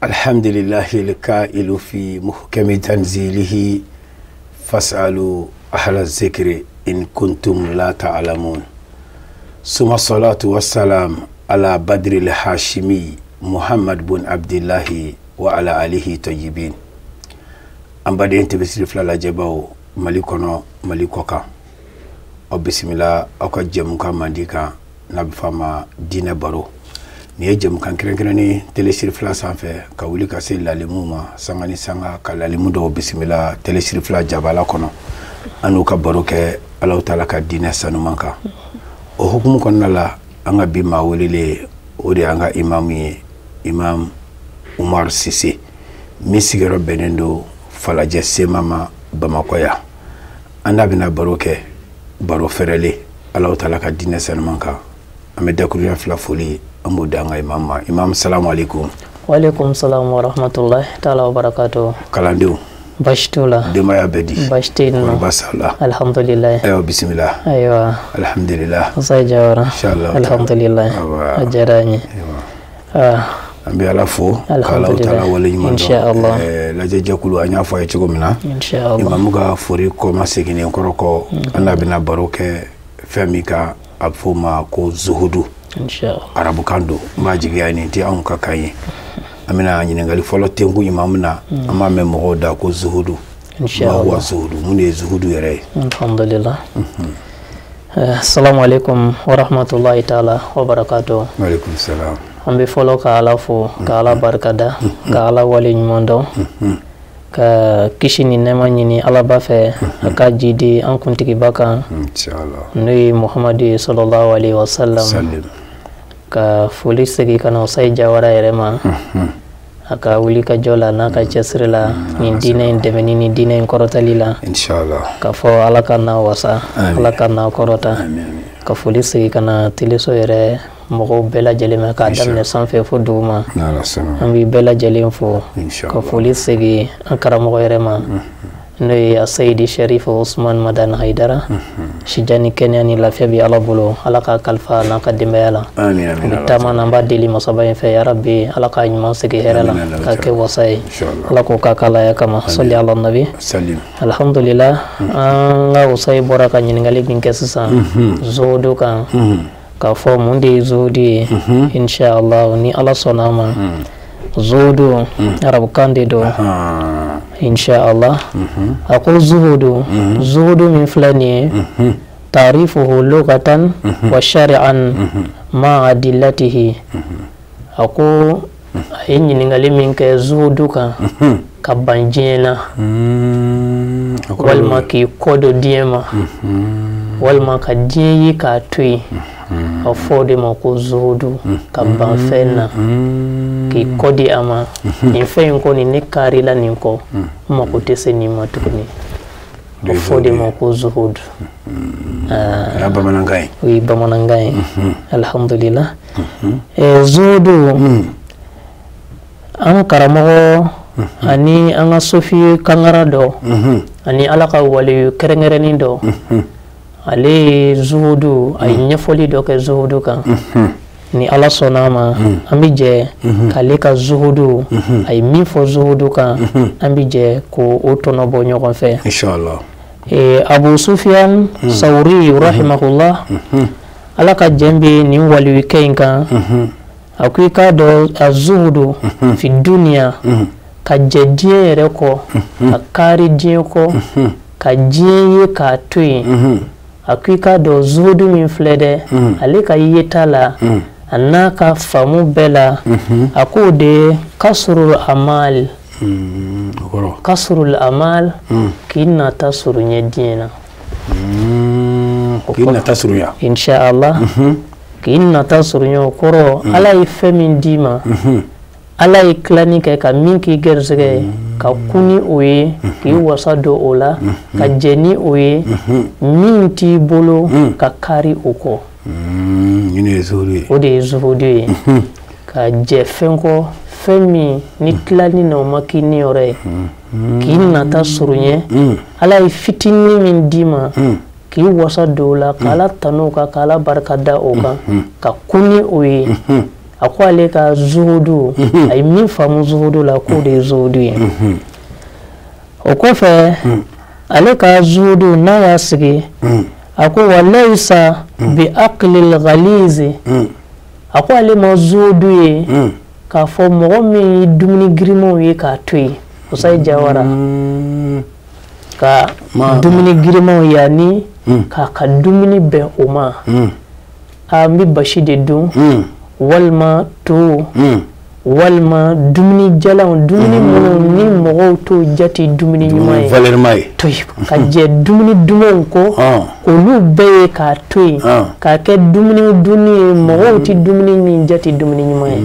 Alhamdulillahi al-kailu fi muhkami tanzilihi fas'alu ahla zikri in kuntum la ta'lamun. Suma salatu wassalam ala badri al-hashimi Muhammad bun Abdillahi wa ala alihi tayyibin. An baden TV Siri fila lajɛbaw Mali kɔnɔ, Mali kɔ kan, aw bisimila aw ka jɛmukan mandi kan n'a bɛ f'a ma diinɛ baro. Nin ye jɛmukan kɛrɛnkɛrɛnnen Télé Siri fila sanfɛ ka wuli ka se lalimu ma sanga ni sanga, ka lalimu dɔw bisimila Télé Siri fila jabala kɔnɔ, an n'u ka baro kɛ Alahu taala ka diinɛ sanuman kan. O hukumu kɔnɔna la, an ka bi maa welelen, o de y'an ka imamu ye, Imam Umar Sise, min sigiyɔrɔ bɛnnen don Falajɛ Sema ma Bamakɔ yan. An n'a bɛna baro kɛ baro fɛrɛlen Alahu taala ka diinɛ sanuman kan. An bɛ dakurunya fila foli an b'o d'an ka imam ma. Imam, salamu aleykum. Waaleykum salam wa rahmatullahi taala wa barakatuh. Kalandenw? Baasi t'u la. Denbaya bɛɛ di? Baasi tɛ yen nɔ. Kɔrɔba s'aw la? Alhamdulilayi. Ayiwa, bisimila. Ayiwa. Alhamdulilah. Musa Jawara. Inshallah. Alhamdulilayi. Awa. A diyara an ye. An bɛ Ala fo k'Alahu taala waleɲuman dɔn. Inshallah. Lajɛjɛkulu, an y'a fɔ a ye cogo min na, Inshallah. imamu ka foli kɔma seginnen kɔrɔ kɔ, an n'a bɛna baro kɛ fɛn min kan, a bɛ f'o ma ko zuhudu. Inshallah. Arabukan don, n b'a jigiya nin tɛ anw ka kan ye. An bɛna ɲininkali fɔlɔ tenku imamu na. An b'a mɛn mɔgɔw da ko zuhudu. Inshallah. Ma huwa zuhudu, mun de ye zuhudu yɛrɛ ye? Alhamdulillah. Assalamu alaikum wa rahmatullahi taala wa barakatuh. Waaleykum salam. An bɛ fɔlɔ ka Ala fo, ka Ala barikada, ka Ala wale ɲuman dɔn, ka kisi ni nɛɛma ɲini Ala ba fɛ, a ka jidi an kuntigiba kan, Inshallah. n'o ye Muhamadu ye sallallahu alaihi wa sallam. Salim. Ka foli segin ka na Usayi Jawara yɛrɛ ma, a ka wuli ka jɔ la n'a ka cɛsiri la nin diinɛ in dɛmɛni ni diinɛ in kɔrɔtali la. Inshallah. Ka fɔ Ala ka n'a wasa, Amin. Ala ka n'a kɔrɔta. Amin, amin. Ka foli segin ka na teleso yɛrɛ mɔgɔw bɛɛ lajɛlen ma, k'a daminɛ sanfɛ fo duguma. N'Ala sɔnna. An b'i bɛɛ lajɛlen fo. Inshallah. Ka foli segin an karamɔgɔ yɛrɛ ma, n'o ye Asayidi Sharif Usman Madani Hayidara. Sijan ni kɛnɛya ni lafiya bɛ Ala bolo, Ala k'a kalifa n'a ka denbaya la. Amin, amin. Bi taama na, an b'a deli masaba in fɛ, yarabi Ala k'a ɲuman segin hɛrɛ la, Amin, k'a kɛ wasa ye. Inshallah. Ala k'o k'a kalaya kama. Sɔli ala nabi. Salim. Alhamdulillah, an ka Usayi bɔra ka ɲininkali min kɛ sisan zuhudu kan, k'a fɔ mun de ye zuhudu ye. Inshallah, ni Ala sɔnna a ma, zuhudu arabukan de don. Inshallah, a ko zuhudu, zuhudu min filɛ nin ye, taarifuhu lugatan wa shari'an ma adillatihi. A ko a ye ɲininkali min kɛ zuhudu kan, ka ban diɲɛ na, walima k'i kɔ don diɲɛ ma, walima ka diɲɛ ye k'a to yen, a fɔ o de ma ko zuhudu, ka ban fɛn na, k'i kɔ di a ma. Nin fɛn in kɔni, ne karila nin kɔ, n mako tɛ se nin ma tuguni. A fɔ o de ma ko zuhudu. O y'a bamanankan ye. O ye bamanankan ye. Alhamdulillah. Zuhudu, an karamɔgɔ ani an ka sofi kangara dɔ ani Ala ka waliyu kɛrɛnkɛrɛnnin dɔ, ale ye zuhudu, a ye ɲɛfɔli dɔ kɛ zuhudu kan. Ni Ala sɔnna a ma, an bɛ jɛ k'ale ka zuhudu, a ye min fɔ zuhudu kan, an bɛ jɛ k'o tɔnɔ bɔ ɲɔgɔn fɛ. Inshallah. Abu Sufyan Sawuri rahimahullah, Ala ka jɛn bɛ nin waliyukɛ in kan, a ko i k'a dɔn a zuhudu fi duniya, ka jɛ diɲɛ yɛrɛ kɔ, ka kaari diɲɛ kɔ, ka diɲɛ ye k'a to yen. A ko i k'a dɔn zuhudu min filɛ dɛ, ale ka yeta la a n'a ka faamu bɛɛ la, a k'o de ye kasurul amal. Kasurul amal, k'i nata surunya diɲɛ na. K'i nata surunya. Inshallah. K'i nata surunya, o kɔrɔ Ala ye fɛn min d'i ma, Ala ye tilani kɛ ka min k'i garisɛgɛ ye, ka kun ni o ye, k'i wasa don o la, ka jɛ ni o ye, min t'i bolo, ka kari o kɔ. Nin de ye zuhudu ye. O de ye zuhudu ye, ka jɛ fɛn kɔ, fɛn min ni tilani na o ma k'i niyɔrɔ ye, k'i nata surunya. Ala ye fitinin min d'i ma, k'i wasa don o la, k'Ala tanu o kan, k'Ala barika da o kan, ka kun ni o ye. A ko ale ka zuhudu, a ye min faamu zuhudu la, k'o de ye zuhudu ye. O kɔfɛ, ale ka zuhudu n'a y'a sigi, a ko wa laysa bi aqlil ghalizi, a ko ale ma zuhudu ye k'a fɔ mɔgɔ min ye dumuni girimanw ye k'a to yen. Usayi Jawara, ka dumuni girimanw yanni k'a ka dumuni bɛn o ma, a n bɛ basi de dun walima to walima dumuni jalanw, dumuni minnu ni mɔgɔw t'o jate dumuni ɲuman ye, valeur ye, to yen, ka jɛ dumuni dumanw kɔ, olu bɛɛ ye k'a to yen, k'a kɛ dumuni dunni ye mɔgɔw tɛ dumuni min jate dumuni ɲuman ye,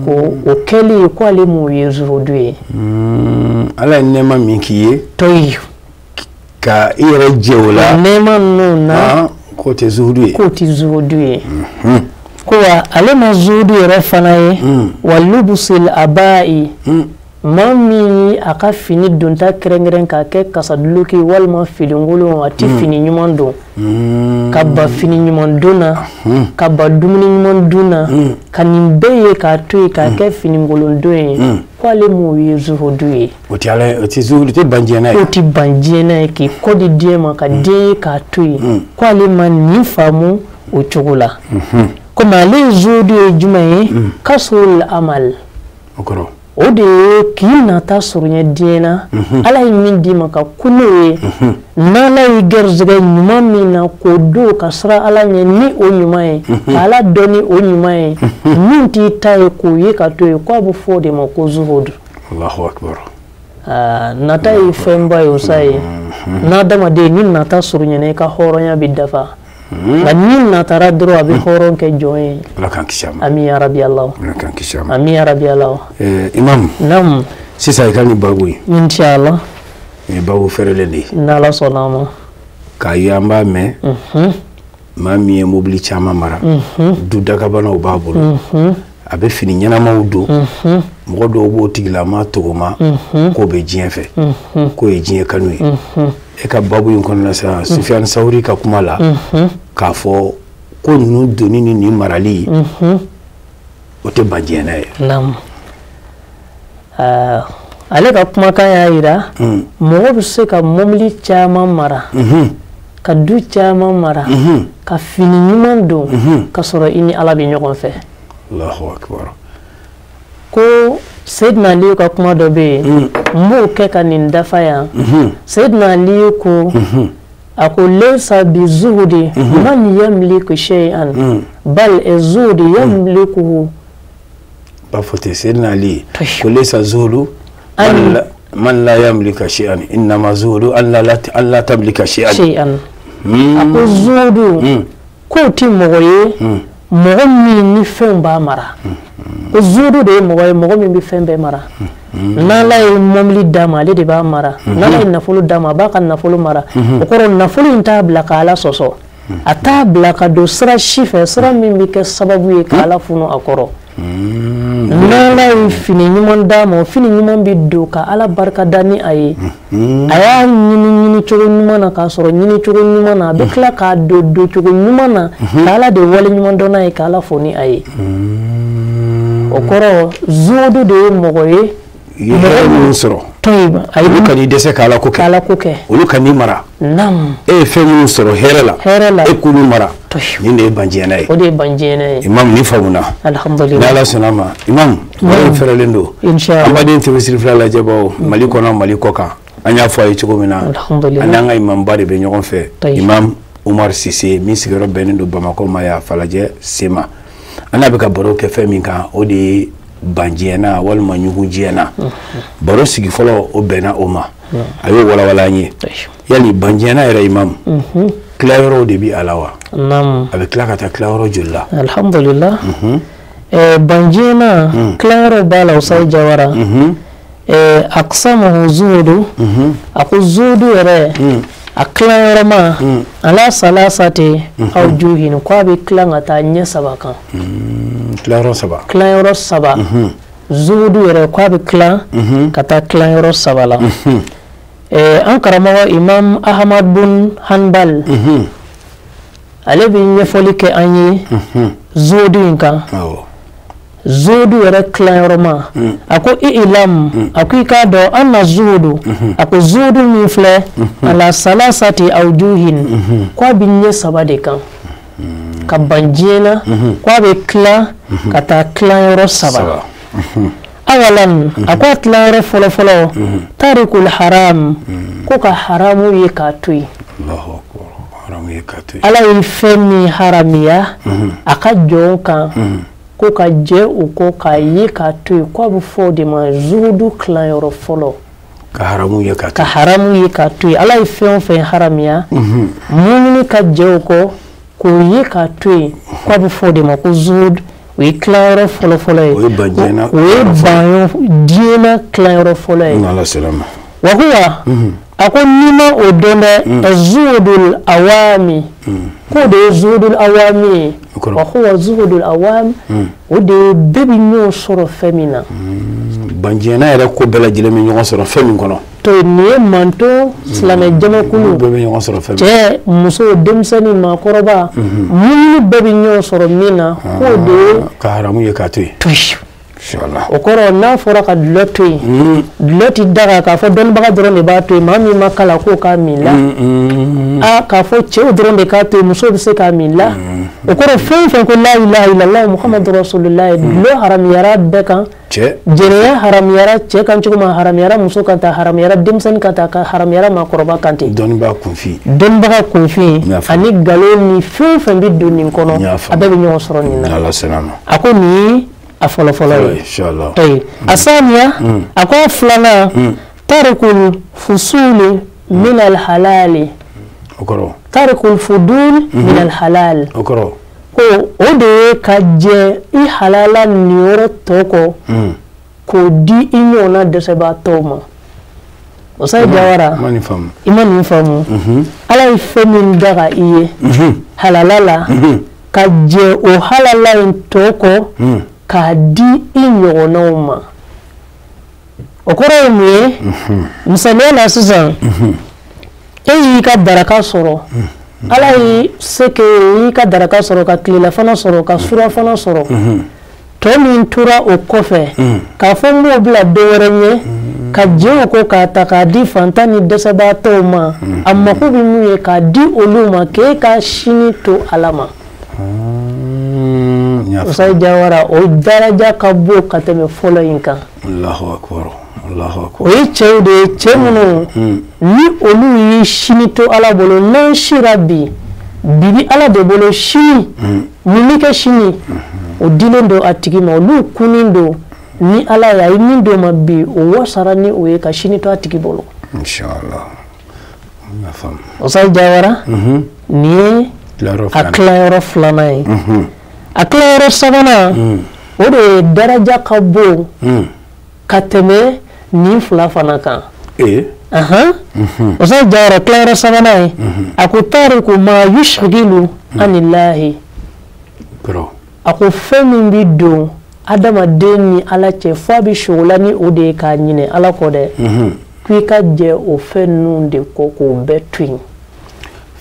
ko o kɛli ko ale m'o ye zuhudu ye. Ala ye nɛɛma min k'i ye, to yen, ka i yɛrɛ jɛ o la, nɛɛma ninnu na, k'o tɛ zuhudu ye, k'o tɛ zuhudu ye. Ko wa ale ma zuhudu yɛrɛ fana ye wa lubusil aba'i, maa min ye a ka fini donta kɛrɛnkɛrɛn k'a kɛ kasaduloki walima finikolon, a tɛ fini ɲuman don, ka ba fini ɲuman don na, ka ba dumuni ɲuman dun na, ka nin bɛɛ ye k'a to yen k'a kɛ finikolon don ye, ko ale m'o ye zuhudu ye. O tɛ ala, o tɛ zuhudu, tɛ ban diɲɛ n'a ye. K'o tɛ ban diɲɛ n'a ye, k'i kɔ di diɲɛ ma, ka diɲɛ ye k'a to yen, ko ale ma nin faamu o cogo la. Komi ale ye zuhudu ye jumɛn ye? Kasrul amal. O kɔrɔ, o de ye k'i nata surunya diɲɛ na, Ala ye min d'i ma ka kun n'o ye, n'Ala y'i garijɛgɛ ɲuman min na k'o don ka siran Ala ɲɛ ni o ɲuman ye, ka Ala dɔn ni o ɲuman ye, min t'i ta ye k'o ye ka to yen, k'a bɛ fɔ o de ma ko zuhudu. Allahu akbar. Nata ye fɛnba ye o sa ye. N'adamaden ni nata surunyana, i ka hɔrɔnya bɛ dafa. Nka ni natara dɔrɔn, a bɛ hɔrɔn kɛ jɔn ye. Ala k'an kisi a ma. Ami ya rabi Allah. Ala k'an kisi a ma. Ami ya rabi Allah. Imam. Naam. Sisan i ka nin babu ye. Inshallah. Nin ye babu fɛrɛlen de ye. N'Ala sɔnna a ma. K'a ye an b'a mɛn. Maa min ye mobili caman mara, du dakabanaw b'a bolo, a bɛ fini ɲɛnamaw don, mɔgɔ dɔw b'o tigilama tɔgɔma k'o bɛ diɲɛ fɛ, k'o ye diɲɛ kanu ye. E ka babu in kɔnɔna sisan, Sufiyani Sawuri ka kuma la, k'a fɔ ko ninnu donni ni nin marali, o tɛ ban diɲɛ n'a ye. Naam. Ale ka kumakan y'a yira, mɔgɔ bɛ se ka mobili caman mara, ka du caman mara, ka fini ɲuman don, ka sɔrɔ i ni Ala bɛ ɲɔgɔn fɛ. Allahu akbar. Ko Seydina Aliyu ka kuma dɔ bɛ yen, n b'o kɛ ka nin dafa yan. Seydina Aliyu ko, a ko laysa bi zuhudi man yamliku shay'an bal zuhudi yamlikuhu. B'a fɔ ten, Seydina Ali ko laysa zuhudu man la yamlika shay'an, innama zuhudu an la tamlika shay'an. Shay'an. A ko zuhudu k'o ti mɔgɔ ye, mɔgɔ min ni fɛnw b'a mara. Ko zuhudu de ye mɔgɔ ye, mɔgɔ min bɛ fɛn bɛɛ mara. N'Ala ye mɔbili d'a ma, ale de b'a mara. N'Ala ye nafolo d'a ma, a b'a ka nafolo mara. O kɔrɔ, nafolo in t'a bila ka Ala sɔsɔ, a t'a bila ka don sira si fɛ, sira min bɛ kɛ sababu ye ka Ala funu a kɔrɔ. N'Ala ye fini ɲuman d'a ma, o fini ɲuman bɛ don ka Ala barika da ni a ye. A y'a ɲini ɲini cogo ɲuman na, k'a sɔrɔ ɲini cogo ɲuman na, a bɛ tila k'a don don cogo ɲuman na, ka Ala de wale ɲuman dɔn n'a ye, ka Ala fo ni a ye. O kɔrɔ, zuhudu de ye mɔgɔ ye, i ye hɛrɛ minnu sɔrɔ, ayi, olu kan'i dɛsɛ k'Ala ko kɛ, k'Ala ko kɛ, olu kan'i mara. Naam. E ye fɛn minnu sɔrɔ hɛrɛ la, hɛrɛ la, e k'olu mara. Nin de ye ban diɲɛ n'a ye. O de ye ban diɲɛ n'a ye. Imam, nin faamuna. Alhamdulillah. N'Ala sɔnna ma, imam, baro in fɛrɛlen don. Inshallah. An baden TV Siri fila lajɛbaw, Mali kɔnɔ, Mali kɔ kan, an y'a fɔ a ye cogo min na, Alhamdulillah. an n'an ka imamba de bɛ ɲɔgɔn fɛ, Imam Umar Sise, min sigiyɔrɔ bɛnnen don Bamakɔ ma yan Falajɛ Sema. An n'a bɛ ka baro kɛ fɛn min kan, o de ye ban diɲɛ na walima ɲugun diɲɛ na. Baro sigi fɔlɔ, o bɛnna o ma, a y'o walawala an ye. Yali ban diɲɛ na yɛrɛ, imam, tilayɔrɔw de bi a la wa? Naam. A bɛ tila ka taa tilayɔrɔ joli la? Alhamdulillah. Ban diɲɛ na, tilayɔrɔ b'a la, Usayi Jawara. Aqsamuhu zuhudu, a ko zuhudu yɛrɛ a tilayɔrɔ ma ala salasati aw juhin, ko a bɛ tila ka taa ɲɛ saba kan. Tilayɔrɔ saba. Tilayɔrɔ saba. Zuhudu yɛrɛ ko a bɛ tila ka taa tilayɔrɔ saba la. An karamɔgɔ Imam Ahmad bun Hanbal, ale bɛ ɲɛfɔli kɛ an ye. zuhudu in kan. Zuhudu yɛrɛ tilayɔrɔ ma, a ko ilam, a ko i k'a dɔn anna zuhudu, a ko zuhudu min filɛ, ala salasati awjuhin, ko a bɛ ɲɛ saba de kan. Ka ban diɲɛ na, ko a bɛ tila ka taa tilayɔrɔ saba. Awalan, a ko a tilayɔrɔ fɔlɔfɔlɔ, tarikul haram, ko ka haramu ye k'a to yen. Ala ye fɛn min haramiya a ka jɔn kan, ko ka jɛ o kɔ k'a ye k'a to yen, ko a bɛ fɔ o de ma zuhudu tilayɔrɔ fɔlɔ. Ka haramu ye k'a to yen. Ka haramu ye k'a to yen. Ala ye fɛn o fɛn haramiya, mumini ka jɛ o kɔ k'o ye k'a to yen, ko a bɛ fɔ o de ma ko zuhudu. O ye tilayɔrɔ fɔlɔfɔlɔ ye. O ye ban diɲɛ na. O ye ban diɲɛ na tilayɔrɔ fɔlɔ ye. N'Ala sera ma. Wa huwa, a ko n'i ma o dɔn dɛ, zuhudul awami, k'o de ye zuhudul awami ye. Wa huwa zuhudul awami, o de ye bɛɛ bɛ ɲɔgɔn sɔrɔ fɛn min na. Ban diɲɛ na yɛrɛ ko bɛɛ lajɛlen bɛ ɲɔgɔn sɔrɔ fɛn min kɔnɔ. To nin ye manton silamɛ jamakulu bɛɛ bɛ ɲɔgɔn sɔrɔ fɛn min. Cɛ, muso, denmisɛnnin, maakɔrɔba, minnu bɛɛ bɛ ɲɔgɔn sɔrɔ min na, k'o de ye. Ka haramu ye k'a to yen. To yen. O kɔrɔ n'a fɔra ka dulɔ to yen, dulɔ ti daga k'a fɔ dɔnnibaga dɔrɔn de b'a to yen, maa min ma kalan k'o k'a min la. A k'a fɔ cɛw dɔrɔn de k'a to yen, muso bɛ se k'a min la. O kɔrɔ fɛn o fɛn ko la ilaha illallah muhammadu rasulullah, dulɔ haramuyara bɛɛ kan. Jɛnɛya haramuyara cɛ kan cogo min, haramuyara muso kan tan, haramuyara denmisɛnnin kan tan, ka haramuyara maakɔrɔba kan ten. Dɔnnibaga kunfin. Dɔnnibaga kunfin ani nkalon ni fɛn o fɛn bɛ don nin kɔnɔ, a bɛɛ bɛ ɲɔgɔn sɔrɔ nin na. A ko nin ye a fɔlɔfɔlɔ ye. Tayi a saniya, a ko a filanan, tarikul fusuli min al halali. Tarikul fudul min al halal. Ko o de ye ka jɛ i halala niyɔrɔ tɔ kɔ, k'o di i ɲɔgɔnna dɛsɛbaatɔw ma. O sa Jawara, i ma nin faamu. Ala ye fɛn min daga i ye halala la, ka jɛ o halala in tɔ kɔ, k'a di i ɲɔgɔnnaw ma. O kɔrɔ ye mun ye? Misaliya la sisan, e y'i ka daraka sɔrɔ, Ala y'i se kɛ y'i ka daraka sɔrɔ, ka tilelafana sɔrɔ, ka surafana sɔrɔ. Tɔ min tora o kɔfɛ, k'a fɔ n b'o bila dɔ wɛrɛ ɲɛ, ka jɛ o kɔ k'a ta k'a di fantan ni dɛsɛbaatɔw ma, a mako bɛ mun ye k'a di olu ma, k'e ka sini to Ala ma. Usayi Jawara, o daraja ka bon ka tɛmɛ fɔlɔ in kan. O ye cɛw de ye, cɛ minnu ni olu y'i sini to Ala bolo, n'an sira bi, bi bi Ala de bolo, sini mun bɛ kɛ sini, o dilen don a tigi ma, olu kunnin don ni Ala ye, a ye min d'o ma bi, o wasara ni o ye ka sini to a tigi bolo. Usayi Jawara, nin ye a tilayɔrɔ filanan ye. A tilayɔrɔ sabanan, o de ye daraja ka bon ka tɛmɛ nin fila fana kan. O sa Jawara, tilayɔrɔ sabanan ye, a ko tariku ma yushghilu anillahi. A ko fɛn min bɛ don adamaden ni Ala cɛ, f'a bɛ sogola ni o de ye k'a ɲinɛ Ala kɔ dɛ, k'i ka jɛ o fɛn ninnu de kɔ k'o bɛɛ to yen.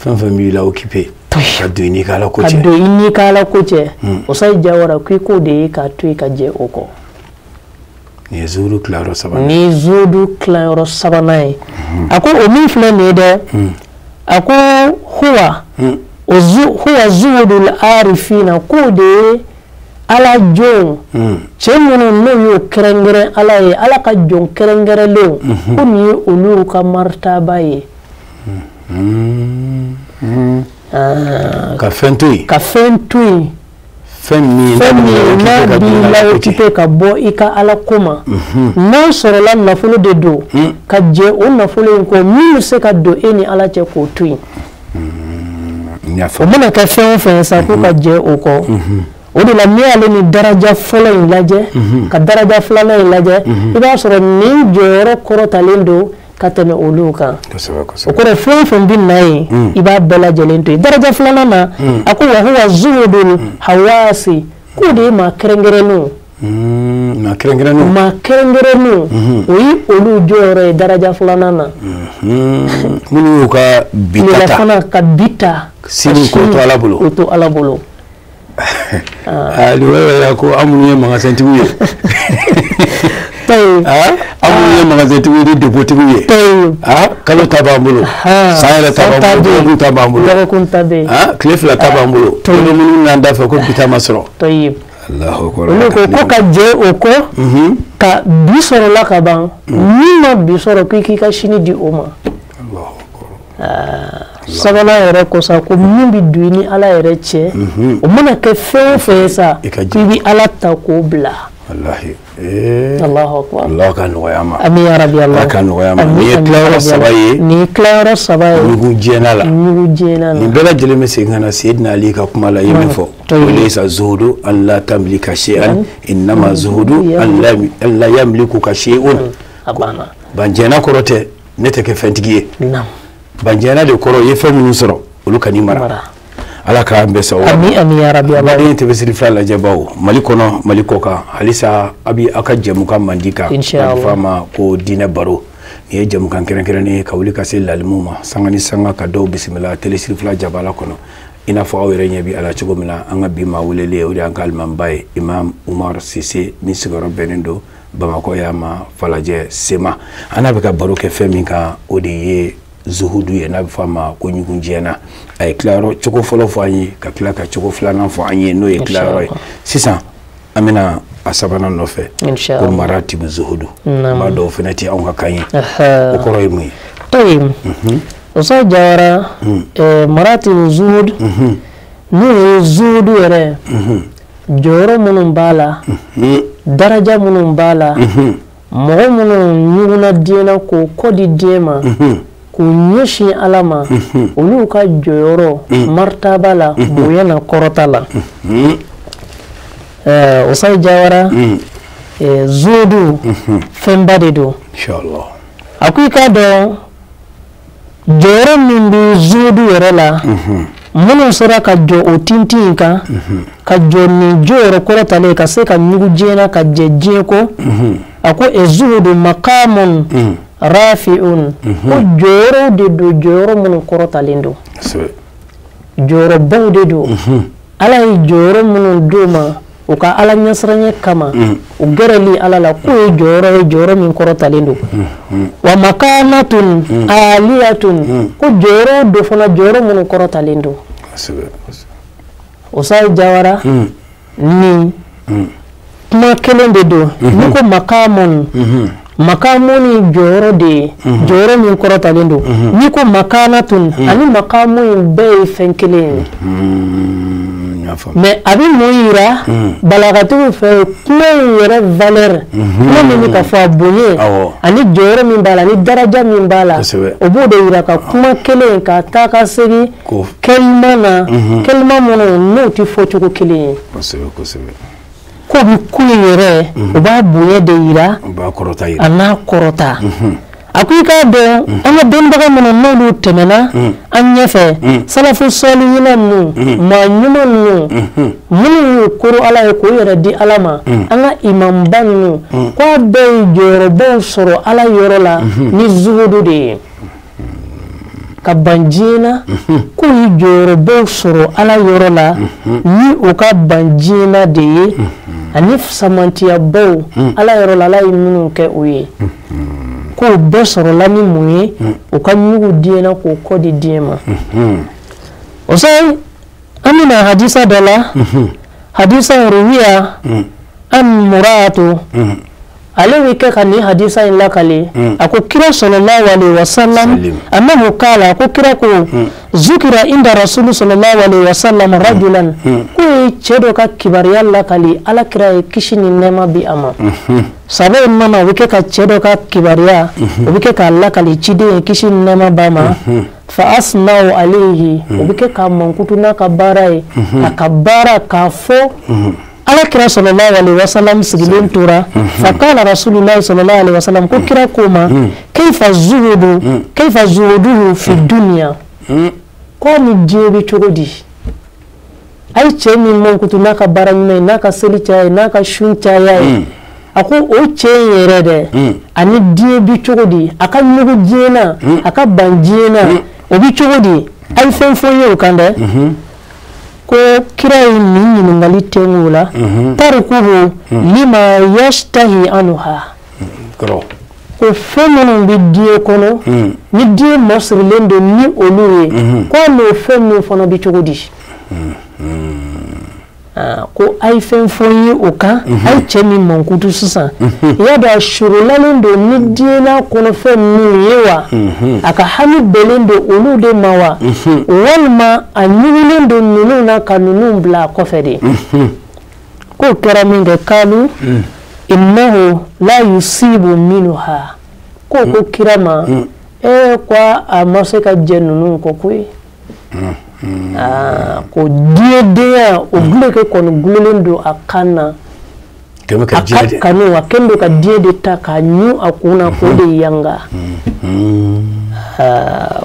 Fɛn fɛn b'i la occupé, ka don i n'i ka Ala ko cɛ. Ka don i n'i ka Ala ko cɛ. O sa Jawara, k'i k'o de ye k'a to yen ka jɛ o kɔ. Nin ye zuhudu tilayɔrɔ sabanan. Nin ye zuhudu tilayɔrɔ sabanan ye. A ko o min filɛ nin ye dɛ, a ko huwa, o huwa zuhudul arifina, k'o de ye Ala jɔnw, cɛ minnu n'o y'o kɛrɛnkɛrɛn Ala ye, Ala ka jɔn kɛrɛnkɛrɛnlenw, ko nin ye olu ka maritaba ye. Ka fɛn to yen. Ka fɛn to yen. Fɛn min n'a b'i la occupé ka bɔ i ka Ala ko ma, n'a sɔrɔla nafolo de don, ka jɛ o nafolo in kɔ, min bɛ se ka don e ni Ala cɛ k'o to yen. O mana kɛ fɛn o fɛn ye sa, k'o ka jɛ o kɔ. O de la n'i y'ale ni daraja fɔlɔ in lajɛ, ka daraja filanan in lajɛ, i b'a sɔrɔ nin jɔyɔrɔ kɔrɔtalen don ka tɛmɛ olu kan. O kɔrɔ fɛn o fɛn bɛ na yen, i b'a bɛɛ lajɛlen to yen. Daraja filanan na, a ko wa huwa zuhudul hawaasi, k'o de ye maa kɛrɛnkɛrɛnnenw. Maa kɛrɛnkɛrɛnnenw. Maa kɛrɛnkɛrɛnnenw, o ye olu jɔyɔrɔ ye daraja filanan na. Minnu y'u ka bi ta ta. Ka bi ta. Sini k'o to Ala bolo. K'o to Ala bolo. Nin yɛrɛ ko an minnu ye magasintigiw ye, an minnu ye magasintigiw ye ni depotigiw ye, kalo ta b'an bolo, san yɛrɛ ta b'an bolo, dɔgɔkun ta b'an bolo, dɔgɔkun ta bɛ yen, tile 2 ta b'an bolo, kalo minnu n'an da fɛ ko bi ta ma sɔrɔ. Olu ko ko ka jɛ o kɔ ka bi sɔrɔla ka ban, min ma bi sɔrɔ k'i k'i ka sini di o ma. Sabanan yɛrɛ ko sa ko min bɛ don i ni Ala yɛrɛ cɛ, o mana kɛ fɛn o fɛn ye sa, k'i bɛ Ala ta k'o bila. Walahi. Allahu akbar. Allah ka nɔgɔya ma. Ami ya Rabbi Allah. Allah ka nɔgɔya ma. Nin ye tilayɔrɔ 3 ye. Nin ye tilayɔrɔ 3 ye. Ɲugu diɲɛna la. Ɲugu diɲɛna la. Nin bɛɛ lajɛlen bɛ segin ka na Seydina Ali ka kuma la, i ye min fɔ. Laysa zuhudu an la tamlika shay'an innama zuhudu an la yamlikuka shay'un. A banna. Ban diɲɛna kɔrɔ tɛ ne tɛ kɛ fɛntigi ye. Naam. Ban diɲɛna de kɔrɔ i ye fɛn minnu sɔrɔ olu kan'i mara. Ala k'an bɛɛ sababu. Ami ami ya Rabbi Allah. Mali tɛ siri fila lajɛbaw Mali kɔnɔ Mali kɔ kan halisa a bi aw ka jɛmukan mandi kan. Inshallah. A bɛ fɔ a ma ko diinɛ baro. Nin ye jɛmukan kɛrɛnkɛrɛnnen ye ka wuli ka se lalimu ma sanga ni sanga ka dɔw bisimila télé siri fila jabala kɔnɔ. I n'a fɔ aw yɛrɛ ɲɛ bi a la cogo min na an ka bi maa welelen o de y'an ka alimamiba ye Imam Umar Sise min sigiyɔrɔ bɛnnen don Bamakɔ yan ma Falajɛ Sema. An n'a bɛ ka baro kɛ fɛn min kan o de ye zuhudu ye n'a bɛ fɔ a ma ko ɲugun diɲɛna. A ye tilayɔrɔ cogo fɔlɔ fɔ an ye ka tila ka cogo filanan fɔ an ye n'o ye tilayɔrɔ ye. Sisan an bɛna a sabanan nɔfɛ ko maratibu zuhudu. Maa dɔw fana tɛ anw ka kan ye. O kɔrɔ ye mun ye? Toyi Ustaz Jawara, maratibu zuhud n'o ye zuhudu yɛrɛ jɔyɔrɔ minnu b'a la, daraja minnu b'a la, mɔgɔ minnu ɲugunna diɲɛ na k'o kɔ di diɲɛ ma, k'u ɲɛsin Ala ma, olu ka jɔyɔrɔ martaba la, bonya na, kɔrɔta la. Ustaz Jawara, zuhudu fɛnba de don. Inshallah. A ko i k'a dɔn jɔyɔrɔ min bɛ zuhudu yɛrɛ la, minnu sera ka jɔ o tintin in kan, ka jɔ nin jɔyɔrɔ kɔrɔtalen ka se ka ɲugu diɲɛ na ka jɛ diɲɛ kɔ, a ko zuhudu maqamun rafi'un, ko jɔyɔrɔw de don, jɔyɔrɔ minnu kɔrɔtalen don, jɔyɔrɔbaw de don. Ala ye jɔyɔrɔ minnu d'u ma u ka Ala ɲɛsiranɲɛ kama, u gɛrɛli Ala la, k'o ye jɔyɔrɔ ye, jɔyɔrɔ min kɔrɔtalen don. Wa makanatun aliyatun, ko jɔyɔrɔ don fana, jɔyɔrɔ minnu kɔrɔtalen don. Ustaz Jawara, nin kuma kelen de don. N'i ko makamun, makamu ni jɔyɔrɔ de ye, jɔyɔrɔ min kɔrɔtalen don. N'i ko makanatun, ani makamu in bɛɛ ye fɛn kelen ye. Mais a bɛ mun yira balagatigiw fɛ, kuma in yɛrɛ valeur, kuma min bɛ ka fɔ a bonya ani jɔyɔrɔ min b'a la ani daraja min b'a la, o b'o de yira ka kuma kelen ka taa ka segin kɛlima na, kɛlima minnu n'o tɛ fɔ cogo kelen ye. Ko bɛ kun yɛrɛ, o b'a bonya de yira, a n'a kɔrɔta. A ko i k'a dɔn an ka dɔnnibaga minnu n'olu tɛmɛna an ɲɛfɛ, salafu salihina ninnu, maa ɲuman ninnu, minnu y'u koro Ala ye k'u yɛrɛ di Ala ma, an ka imamba ninnu, k'a bɛɛ ye jɔyɔrɔbaw sɔrɔ Ala yɔrɔ la ni zuhudu de ye. Ka ban diɲɛ na, k'u ye jɔyɔrɔbaw sɔrɔ Ala yɔrɔ la ni u ka ban diɲɛ na de ye, ani samantiyabaw Ala yɔrɔ la, Ala ye minnu kɛ o ye. K'o bɛɛ sɔrɔla ni mun ye? U ka ɲugu diɲɛ na k'o kɔ di diɲɛ ma. O sa, an bɛna hadisa dɔ la, hadisa ruwiya an muratu, ale bɛ kɛ ka nin hadisa in lakale. A ko kira sallallahu alaihi wasallam, annahu qala, ko kira ko zukira inda rasulu sallallahu alaihi wasallam rajulan, ko ye cɛ dɔ ka kibaruya lakale, Ala kira ye kisi ni nɛɛma bi a ma. Saba in nana, o bɛ kɛ ka cɛ dɔ ka kibaruya, o bɛ kɛ k'a lakale ciden ye kisi ni nɛɛma b'a ma. Fa asna'u alayhi, o bɛ kɛ k'a mankutu n'a ka baara ye, a ka baara k'a fɔ. Ala kira sallallahu alaihi wasallam sigilen tora, fa qala rasulullahi sallallahu alaihi wasallam, ko kira ko ma, kayfa zuhudu, kayfa zuhuduhu fi dunya, ko ni diɲɛ bɛ cogo di? A ye cɛ min mankutu n'a ka baara ɲuman ye, n'a ka seli caya ye, n'a ka sun caya ye, a ko o cɛ in yɛrɛ dɛ, ani diɲɛ bɛ cogo di? A ka ɲugu diɲɛ na, a ka ban diɲɛ na, o bɛ cogo di? A ye fɛn fɔ n ye o kan dɛ. Ko kira ye nin ɲininkali tɛngu o la tarikuhu lima yashtahi anha ko fɛn minnu bɛ diɲɛ kɔnɔ ni diɲɛ masirilen don ni olu ye ko n'o fɛn min fana bɛ cogo di ko a ye fɛn fɔ n ye o kan a ye cɛ min mankutu sisan i y'a dɔn a surulalen don ni diɲɛ n'a kɔnɔfɛn ninnu ye wa a ka hami bɛnnen don olu de ma wa walima a ɲugulen don ninnu na ka ninnu bila a kɔfɛ de k'o kɛra min kɛ kalu innahu la yusibu minha ko ko kira ma ko a ma se ka jɛ ninnu kɔ koyi ko diɲɛdenya o duloki kɔni gulolen don a kan na a ka kanu a kɛlen don ka diɲɛ de ta k'a ɲun a kun na k'o de yanga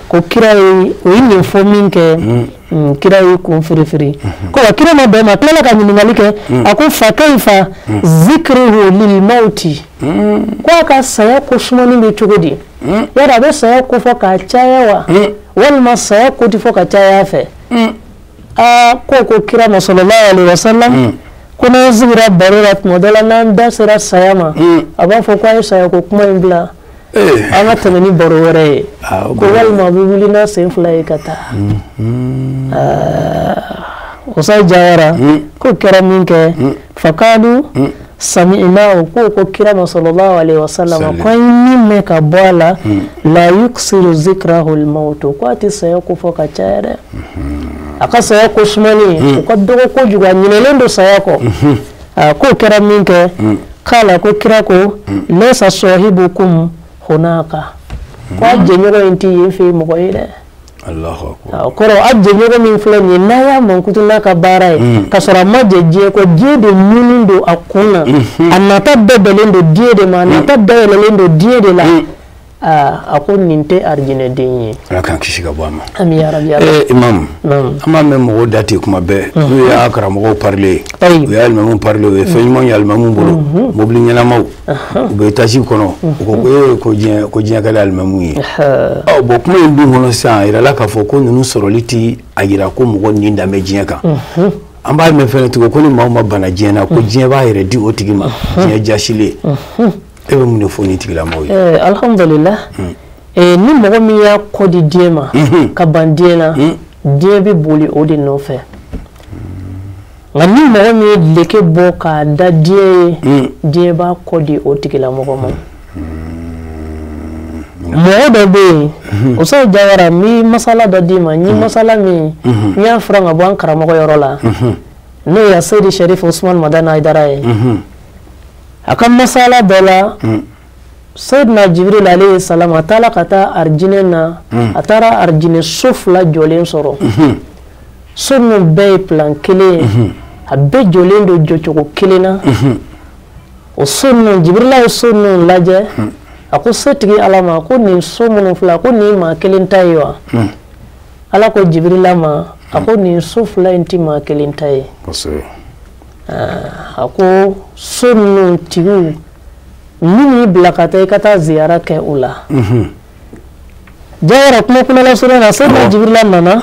ko kira ye o ye nin fɔ min kɛ kira y'i kun firifiri ko wa kira ma bɛn ma a tilala ka ɲininkali kɛ a ko fa kayfa zikruhu lil mauti ko a ka saya ko sumani bɛ cogo di yala a bɛ saya ko fɔ k'a caya wa walima saya ko tɛ fɔ ka caya a fɛ ko kira ma sallallahu alaihi wasallam ko n'an sigira baro la tuma dɔ la n'an da sera saya ma a b'a fɔ ko a ye saya ko kuma in bila an ka tɛmɛ ni baro wɛrɛ ye ko walima a bɛ wuli n'a sen fila ye ka taa Usa Jawara ko kɛra min kɛ fakalu sami'nahu ko kira ma sallallahu alaihi wasallam ko an ye min mɛn ka bɔ a la la yuksiru zikrahu al-maut ko a tɛ saya ko fɔ ka caya dɛ a ka saya ko sumani o ka dɔgɔ kojugu a ɲinɛlen don saya kɔ k'o kɛra min kɛ k'ala ko kira ko laysa sahibukum hunaka ko a jɛɲɔgɔn in tɛ yen fɛ mɔgɔ ye dɛ kɔrɔ a jɛɲɔgɔn min filɛ nin ye n'a y'a mankutu n'a ka baara ye ka sɔrɔ a ma jɛ diɲɛ kɔ diɲɛ de ɲunnen don a kun na a nata bɛɛ bɛnnen don diɲɛ de ma a nata bɛɛ yɛlɛlen don diɲɛ de la a ko nin tɛ arijinɛden ye. Ala k'an kisi ka bɔ a ma. Ami ya rabi. Imam an b'a mɛn mɔgɔw da ten kuma bɛɛ n'u y'a karamɔgɔw parler u y'a alimamuw parler u ye fɛn ɲumanw ye alimamuw bolo mobili ɲɛnamaw u bɛ étage kɔnɔ u ko ko diɲɛ ka di alimamuw ye. Ɔ bon kuma in dun kɔnɔ sisan a yirala k'a fɔ ko ninnu sɔrɔli ti a yira ko mɔgɔ nin dan bɛ diɲɛ kan. An b'a mɛn fɛnɛ tugun ko ni maaw ma bana diɲɛ na ko diɲɛ b'a yɛrɛ di o tigi ma diɲɛ jasilen. E bɛ mun de fɔ nin tigilamɔgɔw ye? Alhamdulillah ni mɔgɔ min y'a kɔ di diɲɛ ma ka ban diɲɛ na diɲɛ bɛ boli o de nɔfɛ nka ni mɔgɔ min ye leke bɔ k'a da diɲɛ ye diɲɛ b'a kɔ di o tigilamɔgɔ ma. Mɔgɔ dɔ bɛ yen Usa Jawara n bɛ masala dɔ d'i ma n ye masala min n y'a furan ka bɔ an karamɔgɔ yɔrɔ la n'o ye Seyidi Sherif Usman Madani Hayidara ye. A ka masala dɔ la Seyidina Jibril alayhi salam a taara ka taa arijinɛ na a taara arijinɛ so fila jɔlen sɔrɔ so ninnu bɛɛ ye plan kelen ye a bɛɛ jɔlen don jɔcogo kelen na o so ninnu Jibrila ye so ninnu lajɛ a ko setigi Ala ma ko nin so minnu fila ko nin maa kelen ta ye wa Ala ko Jibrila ma a ko nin so fila in tɛ maa kelen ta ye. A ko so ninnu tigiw min y'i bila ka taa i ka taa ziyara kɛ u la. Jawara kuma kumalasuru na Seyidina Jibrila nana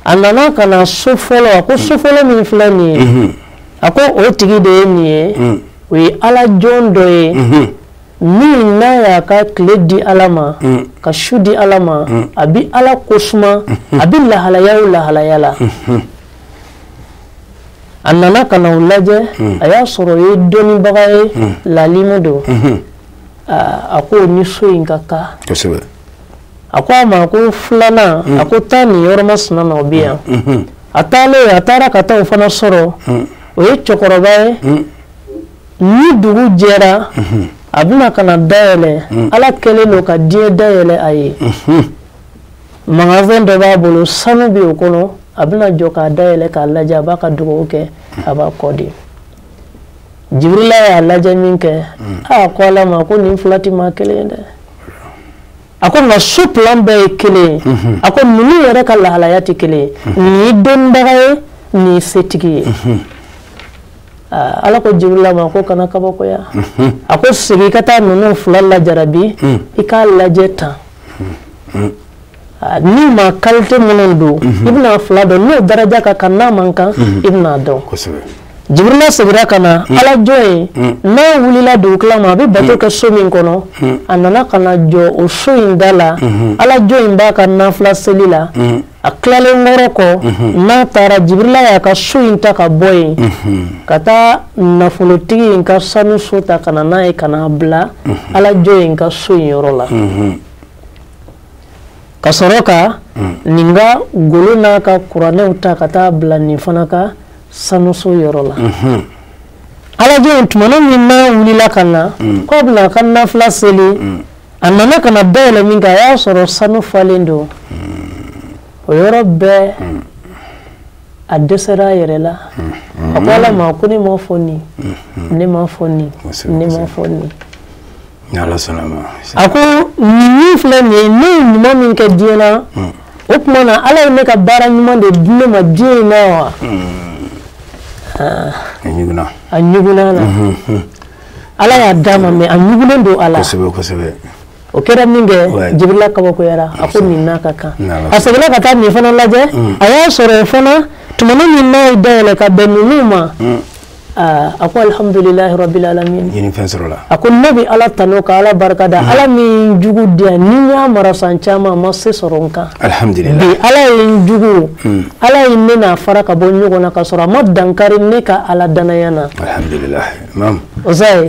a nana ka na so fɔlɔ a ko so fɔlɔ min filɛ nin ye a ko o tigi de ye nin ye o ye Ala jɔn dɔ ye min n'a y'a ka tile di Ala ma ka su di Ala ma a bɛ Ala ko suma a bɛ lahalaya o lahalaya la. A nana ka na o lajɛ a y'a sɔrɔ o ye dɔnnibaga ye lalimu don a ko ni so in ka kan. A ko a ma ko filanan a ko taa nin yɔrɔ masina na o bɛ yan a taalen a taara ka taa o fana sɔrɔ o ye cɛkɔrɔba ye ni dugu jɛra a bɛna ka na dayɛlɛ Ala kɛlen don ka diɲɛ dayɛlɛ a ye magasin dɔ b'a bolo sanu bɛ o kɔnɔ a bɛna jɔ k'a dayɛlɛ k'a lajɛ a b'a ka dugawu kɛ a b'a kɔ di. Jibrila y'a lajɛ min kɛ a ko Ala ma ko nin fila tɛ maa kelen ye dɛ a ko nka so plan bɛɛ ye kelen ye a ko ninnu yɛrɛ ka lahalaya tɛ kelen ye nin ye dɔnnibaga ye nin ye setigi ye. Ala ko Jibrila ma ko kana kabakoya a ko segin i ka taa ninnu fila lajarabi i k'a lajɛ tan. Ni ma qualité minnu don, i bɛna fila dɔn, n'o daraja ka kan n'a man kan, i bɛna dɔn. Jibrila seginna ka na ala jɔn ye, n'a wulila dugukila ma, a bɛ bato kɛ so min kɔnɔ, a nana ka na jɔ o so in da la. Ala jɔn in b'a ka nafila seli la. A tilalen kɔrɔ kɔ, n'a taara, Jibrila y'a ka so in ta ka bɔ yen ka taa nafolotigi in ka sanu so ta ka na n'a ye, ka n'a bila ala jɔn in ka so in yɔrɔ la, ka sɔrɔ ka nin ka golo n'a ka kuranɛw ta ka taa bila nin fana ka sanuso yɔrɔ la. Alajɛ in tumana min n'a wulila ka na k'a bɛna a ka nafila seli, a nana ka na dayɛlɛ min kɛ, a y'a sɔrɔ sanu falen don. O yɔrɔ bɛɛ a dɛsɛra a yɛrɛ la. A ko ala ma ko ne ma fɔ nin, ne ma fɔ nin, ne ma fɔ nin. A ko nin min filɛ nin ye, ne ye ɲuman min kɛ diɲɛ na, o tuma na ala ye ne ka baara ɲuman de di ne ma diɲɛ in na wa? A ɲugunna na. Ala y'a d'a ma, mais a ɲugunnen don a la. O kɛra min kɛ, Jibrila kabakoyara. A ko nin n'a ka kan. A seginna ka taa nin fana lajɛ, a y'a sɔrɔ o fana tumana min n'a ye dayɛlɛ ka bɛn ninnu ma, a ko alhamdulilahi rabbil alamin. A ko ne bɛ ala tanu ka ala barika da, ala min jugu di yan, ni n y'a mara san caman a ma se sɔrɔ n kan. Bi ala ye n jugu, ala ye ne n'a fara ka bɔ ɲɔgɔn na ka sɔrɔ a ma dankari ne ka ala danaya na. O sa ye.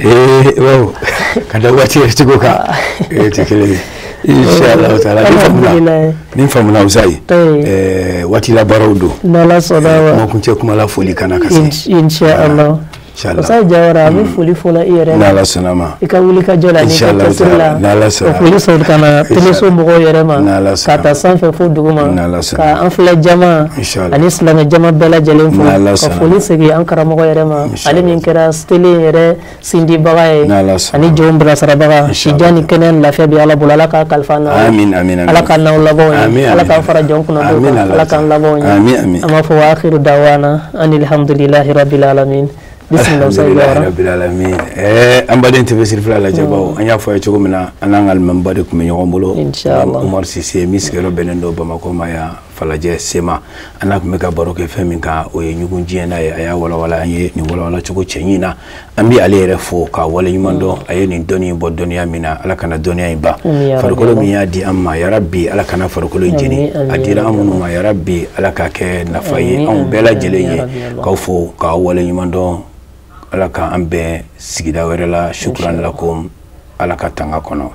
Ka da waati yɛrɛ cogo kan, tɛ kelen ye. Inshallah taala, ni faamuna Usayi, waati la baaraw don. N'Ala sɔnna wa. Kuma kuncɛ kuma la, foli kana ka se. Inshallah. Usayi Jawara, an bɛ foli fɔlɔ i yɛrɛ la. N'Ala sɔnna ma. I ka wuli ka jɔ la n'i ka cɛsiri la. N'Ala sɔnna. O foli sɔrɔ ka na teleso mɔgɔw yɛrɛ ma. Ka taa sanfɛ fo dugu ma. Ka an filɛ jama ani silamɛ jama bɛɛ lajɛlen fo. Ka foli segin an karamɔgɔ yɛrɛ ma. Ale min kɛra tele yɛrɛ sindibaga ye. Ani jɔnw bilasirabaga. Sijan ni kɛnɛya ni lafiya bɛ Ala bolo, Ala k'a kalifa an na. Ala k'an n'aw labanw ye. Ala k'an fara jɔn kunna don kan. Ala k'an labanw ye. An b'a fɔ wa akhiru dawana anil hamdulillahi rabbil alamin. Alhamdulilahi rabbil alamin. An baden TV Sirifila lajɛbaw, an y'a fɔ a ye cogo min na, an n'an ka alimamiba de tun bɛ ɲɔgɔn bolo, Umar Sise, min sigiyɔrɔ bɛnnen don Bamakɔ ma yan Falajɛ Sema. An n'a tun bɛ ka baro kɛ fɛn min kan, o ye ɲugun diɲɛ n'a ye. A y'a walawala an ye nin walawala cogo cɛɲi na. An bɛ ale yɛrɛ fo k'a waleɲuman dɔn. A ye nin dɔnni in bɔ dɔnniya min na, Ala kana dɔnniya in ban. Farikolo min y'a di an ma, yarabi Ala kana farikolo in jeni. A dira an minnu ma, yarabi Ala k'a kɛ nafa ye anw bɛɛ lajɛlen ye. K'aw fo k'aw waleɲuman dɔn. Ala k'an bɛn sigida wɛrɛ la. Shukran lakum. Ala ka tanga kɔnɔ.